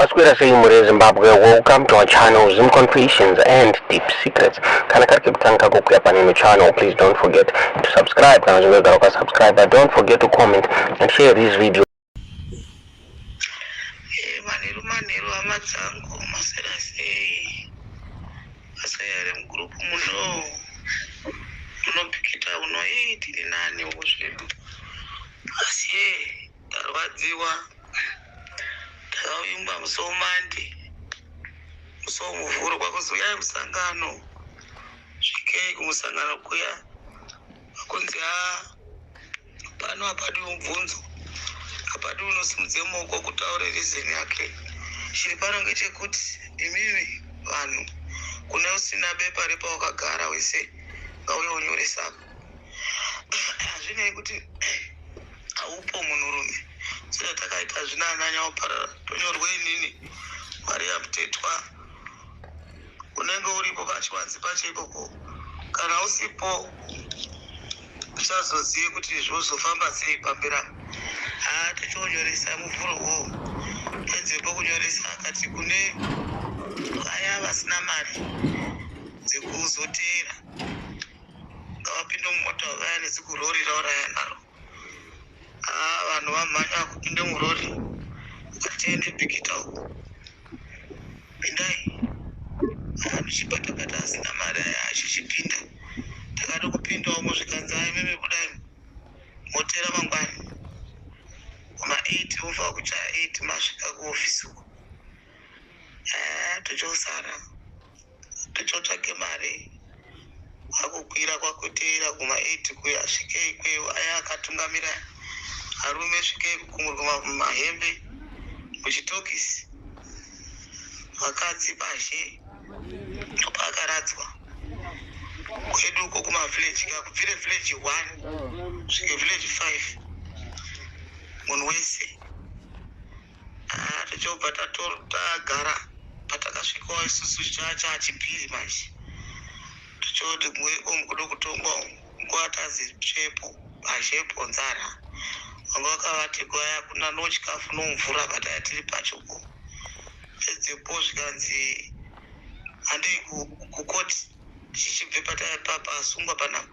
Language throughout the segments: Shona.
Maswera sei mhuri yeZimbabwe, welcome to our channel, Zim Confessions and Deep Secrets. Kana kari kekutanga kukuya panino channel, please don't forget to subscribe. Kana uchinge wagara ukasubscribe, but don't forget to comment and share this video. Manheru manheru hama dzangu, maswera sei? Maswera here mugurupu muno munopikita uno? Ii, tiri naniwo zvedu, asi ye ndarwadziwa. Takavimbwa musi weMonday, musi weMuvhuro kwakuzouya musangano. Svikei kumusangano kuya, vakunzi, "Ha, pano hapadi mubvunzo, hapadi unosimudze maoko kutaura reason yake. Chiri pano ngechekuti imimi vanhu, kune usina bepa repawakagara wese ngauye unyoresako. Hazvinei kuti haupo munhurume." Saka takaita zvinananya waparara, tonyorwe inini Maria Mutetwa. Unenge uripo pachivanzi pacho ikoko, kana usipo uchazozive kuti zvozofamba sei pamberi apa. Ha, tichonyoresa Muvhuro wo, pedzepo kunyoresa, akati kune vaya vasina mari dzekuzoteera ngavapinde mumota vaya nezikurori rauraya naro. Ha, vanhu vamhanya kupinde murori, ukatiende Bikita uko, pindai. Tichibatabata asina mari aya achichipinda. Takada kupindawo muzvikanzi, "Ai, mimi budai, motera mangwani kuma8, mofa kuchaya 8 masvika kuofisi uko." Tochosara tochotsvake mari, kwakukwira kwakuteera kuma8 kuya. Svikei ikweyo, aya akatungamira arume, svikei kukumurwa mahembe muchitokisi, vakadzi pazhe pakaradzwa. Kwedu uko kumavillage ka, kubvire village 1 svike village 5, munhu wese. Ah, tichobva tagara patakasvikawo isusu chachipiri manje, tichoti mukudo kutongwa nguva tazi tsvepo pazhepo nzara. Vanga vakavati kwaya kuna no chikafu, no mvura pataya tiri pachopo. Pedzepo zvikanzi handei kukoti. Tichichibve pataya pasungwa panapa,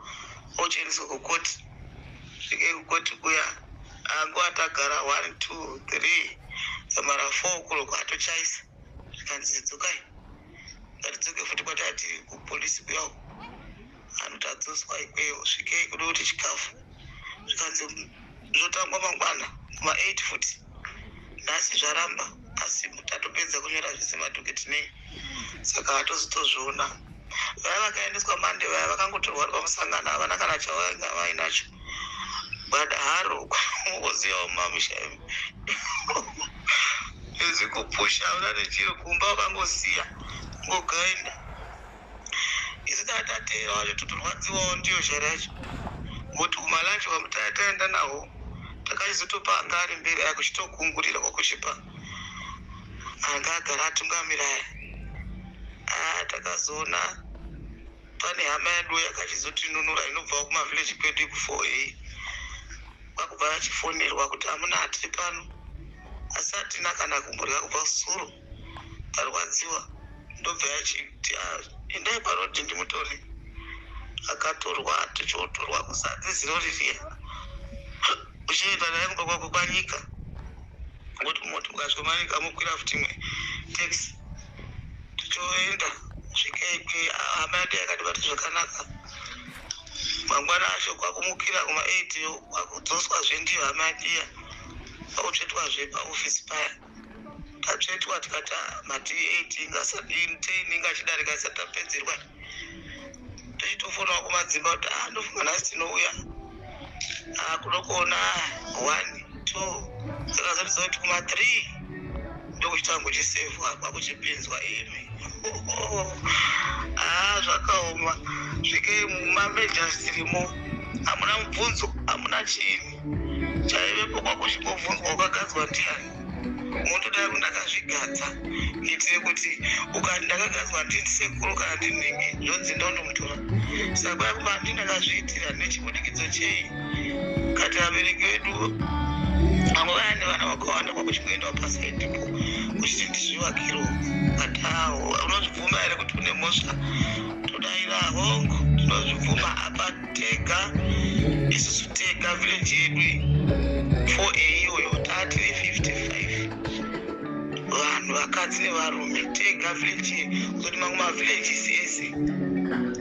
ochiendeswa kukoti. Svikei kukoti kuya, anguva tagara 1 2 3 samara 4 o'clock atochaisa. Zvikanzi dzokai, ngatidzoke futi kwataya tiri kupolisi kuya uko. Anotadzoswa ikweyo. Svikei kuda kuti chikafu, zvikanzi zvotangwa mangwana kuma8 futi, nhasi zvaramba, asi tatopedza kunyora zvese madhoketi nei, saka hatozitozviona. Vaya vakaendeswa Monday vaya vakangotorwa vari pamusangano, havana kana chavainga vainacho, gwada haro ozivawo mumamisha ezikupusha, hauna nechiro kumba, vakangosiya ngogaenda. Isu tatateera wacho totorwadziwawo ndiyo zhara yacho, ngokuti kumalunch kwamutaya taenda nawo, takachizotopa anga ari mberi aya kuchitokungurira kwakuchipa anga agara atungamira aya. Ah, takazoona pane hama yedu yakachizotinunura inobvawo kumavillage kwedu ku4A, kwakubva vachifonerwa kuti hamuna, hatiri pano, asi hatina kana kumborya kubva suro, tarwadziwa. Ndobva yachiti, "Ah, endai parodhi ndimutore." Akatorwa, tichotorwa kuzadzi zirori riya, uchienda naye kumba kwako kwanyika, ngokuti moti mukasvika manyika mokwira futi imwe taxi. Tichoenda svikei, hama yedu yakatibata zvakanaka. Mangwana acho kwakumukira kuma8 yo, kwakudzoswazve ndiyo hama yedu iya, kwakutsvetwazve paofisi paya. Tatsvetwa tikati, "Ah, mati 8 ingasati 10 ingachidarika isati tapedzerwa." Tichitofonawo kumadzimba kuti, "Ah, ndofunga nhasi tinouya." Ah, kuda kuona 1 2, akazotidza kuti kuma3 ndokuchitango chisevhwa, kwakuchipinzwa imi. Ah, zvakaoma. Svikei mumamejasi tirimo, hamuna mubvunzo, hamuna chiini chaivepo, kwakuchingobvunzwa wakagadzwa ndiani. Munotodai kuti ndakazvigadza, kuitire kuti ukati ndakagadzwa ndini sekuru kana ndinhingi, zvonzi ndondomutora. Saka kwaya kumba ndakazviitira nechibudikidzo chei? Kati vabereki vedu Vamwe vaya nevana vakawanda kwakuchingoendawo pasaidipo uchiti ndizvivakiro, but awo unozvibvuma here kuti une mhosva? Todaira hongu, tinozvibvuma. Apa tega isusu tega village yedu 4A iyoyo tatiri 55 vanhu, vakadzi nevarume, tega village. Kuzoti mamwe mavillages ese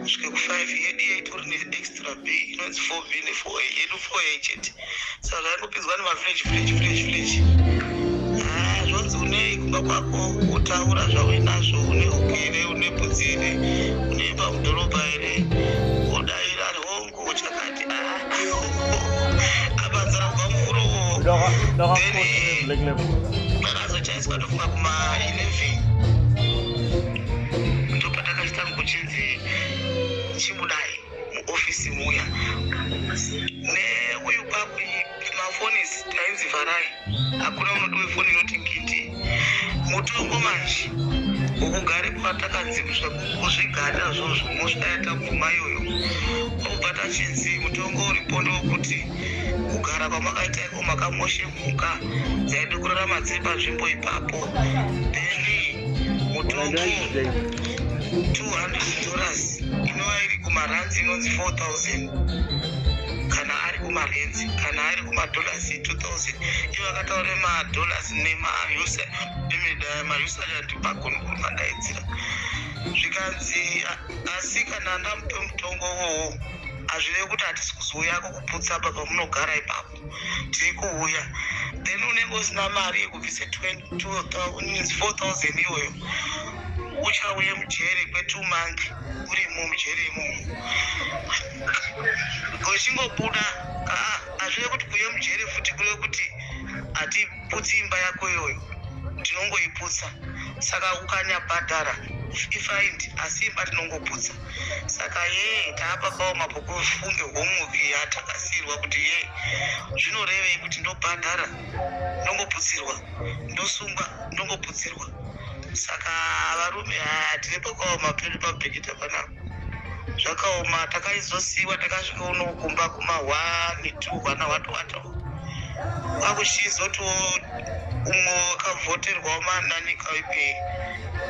kusvike ku5, yedu yaitori neextra B inonzi 4B ne4A, yedu 4A chete. Saka zvaingopinzwa nemavillage, village, village, village. Ah, zvonzi unei kumba kwako? Utaura zvauinazvo. Une huku here? Une mbudzi here? Une mudhorobha here? Udaira hongu, chakati. Ah, apa nzara kubva mufuro. Then vakazochaiswa tofunga kuma11, ndopatakachita kuchinzi chibudai muofisi muya neuyu paku mafoni tainzi vharai, hakuna unodiwe foni inoti ngindi. Mutongo manje ukugare kwatakanzi kuzvigarira zvozvo, mosva yatabvuma iyoyo, kwakubva tachinzi mutongo uripo ndokuti kugara kwamakaita iko makamoshe mhuka dzaida kurarama dziri panzvimbo ipapo. Then mutongo $200, inova iri kumaranzi inonzi 4000 kana ari kumarenzi, kana ari kumadollars 2000. Ivo akataura madollars nemaUSA pagoni kumadaidzira. Zvikanzi asi kana ndamupe mutongo uwowo, hazvirevi kuti hatisi kuzouyako kuputsa apa pamunogara ipapo, tiri kuuya. Then unenge usina mari yekubvisa 4000 iyoyo, uchauye mujeri kwe2 month, urimo mujeri imomo. Uchingobuda, hazvirevi kuti kuuye mujeri futi, kureve kuti hatiputsi imba yako iyoyo, tinongoiputsa. Saka ukanyabhadhara ifaindi, asi imba tinongoputsa. Saka ye taapa kaoma pokufunge homework yatakasiyirwa kuti ye zvinorevei kuti ndobhadhara ndongoputsirwa, ndosungwa ndongoputsirwa. Saka varume, tiri pakaoma pedu paBhikita panapa, zvakaoma. Takaizosiyiwa takasvika uno kumba kuma1 2 hwana watowato kwakuchizotiwo umwe wakavhoterwawo mananika ipei,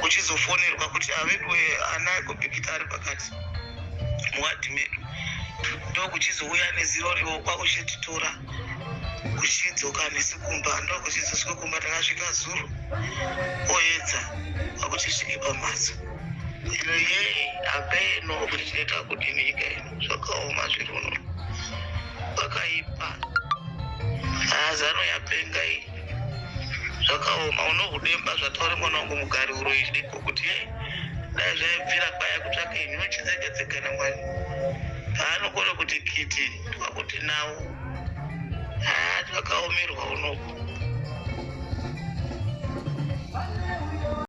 uchizofonerwa kuti avedwe ana ekuBhikita ari pakati muwadhi medu, ndokuchizouya neziroriwo kwakuchititora kuchidzoka nesu kumba. Ndokuchizosvika kumba, takasvika zuru oedza kwakuchisvike pamhatso ino. Ye apeno kuti tinoita kudini nyika ino, zvakaoma zviri uno, pakaipa. Hazano yapenga iyi, zvakaoma. Unohudemba zvataure mwana wangu mugari uro idiko kuti ye dai zvaibvira kwaya kutsvake nyuchi dzega dzega namwari paanokona kuti kiti twakuti nawo. Haa, twakaomerwa unoku.